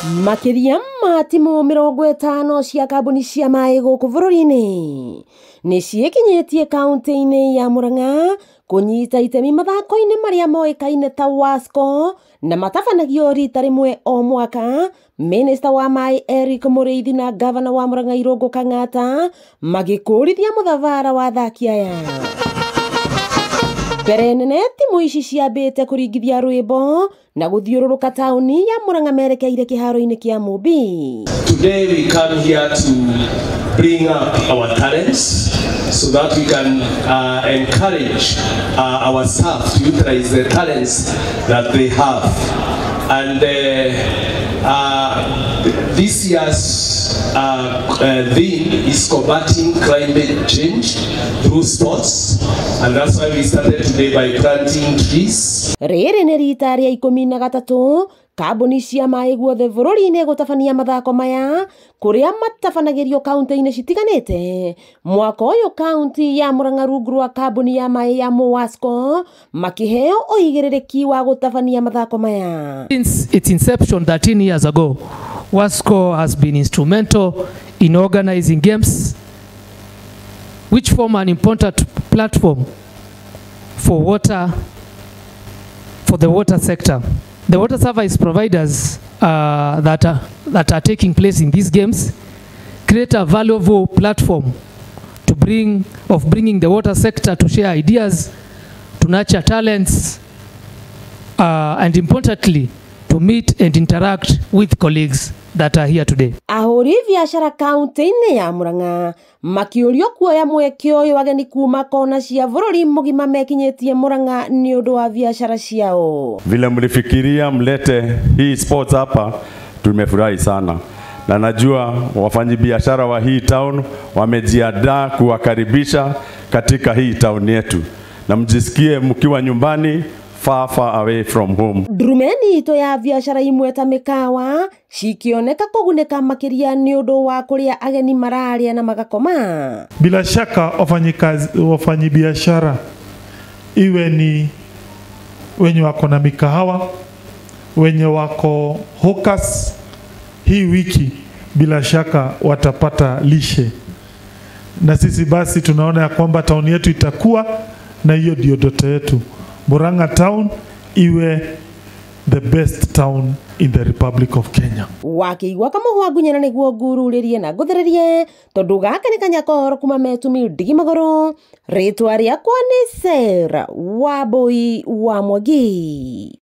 Makĩria ma timu 50 cia kambuni cia maĩ gũkũ bũrũri-inĩ nĩ ciĩkinyĩtie kaunti-inĩ ya Murang'a kũnyita itemi mathako-inĩ marĩa moĩkaine ta WASCO na matabanagio rita rĩmwe o mwaka. Minista wa maĩ Eric Mũrĩithi na gavana wa Murang'a Irũngũ Kang'ata magĩkũrithia mũthabara wa athaki aya. Mbere nene timu ici ciambĩte kũringithia rwĩmbo na gũthiũrũrũka taũni ya Murang'a merekeire kĩharo-inĩ kĩa Mũmbi. Today we come here to bring up our talents so that we can encourage our staff to utilize the talents that they have. And this year's theme is combating climate change through sports, and that's why we started today by planting trees. Rĩrĩ nĩ rita rĩa 13 kambuni cia maĩ guothe bũrũri-inĩ gũtabania mathako maya kũrĩa matabanagĩrio kaunti-inĩ citiganĩte. Mwaka ũyũ kaunti ya Murang'a rungu rwa kambuni ya maĩ ya MUWASCO makĩheo ũigĩrĩrĩki wa gũtabania mathako maya. Since its inception 13 years ago, WASCO has been instrumental in organizing games which form an important platform for water, for the water sector. The water service providers that are taking place in these games create a valuable platform to bringing the water sector to share ideas, to nurture talents, and importantly, to meet and interact with colleagues that are here today. Ahũri biacara kaunti-inĩ ya Murang'a makĩũrio kuoya mweke ũyũ ageni kuma kona cia bũrũri mũgima mekinyĩtie Murang'a nĩ ũndũ wa biacara ciao. Vile mlifikiria mlete hii sports hapa, tumefurahi sana. Na najua wafanyibiashara wa hii town wamejiandaa kuwakaribisha katika hii town yetu. Na mjisikie mkiwa nyumbani, far far away from home. Ndurumeni ito ya biacara imwe ta mĩkawa cikĩoneka kũgunĩka makĩria nĩ ũndũ wa kũrĩa ageni mararĩa na magakoma. Bila shaka wafanyibiashara iwe ni wenye wako na mikahawa, wenye wako hawkers, hii wiki bila shaka watapata lishe. Na sisi basi tunaona ya kwamba town yetu itakuwa na hiyo ndio ndoto yetu. Murang'a town iwe the best town in the Republic of Kenya. Wakĩigua kamũhwa ngunyana nĩguo ngururĩrie na ngũthĩrĩrie tondũ gaka nĩ kanya kohoro kuma metumi ndigi magũrũ. Rĩtwa rĩakwa nĩ Sarah Wambui wa Mwangi.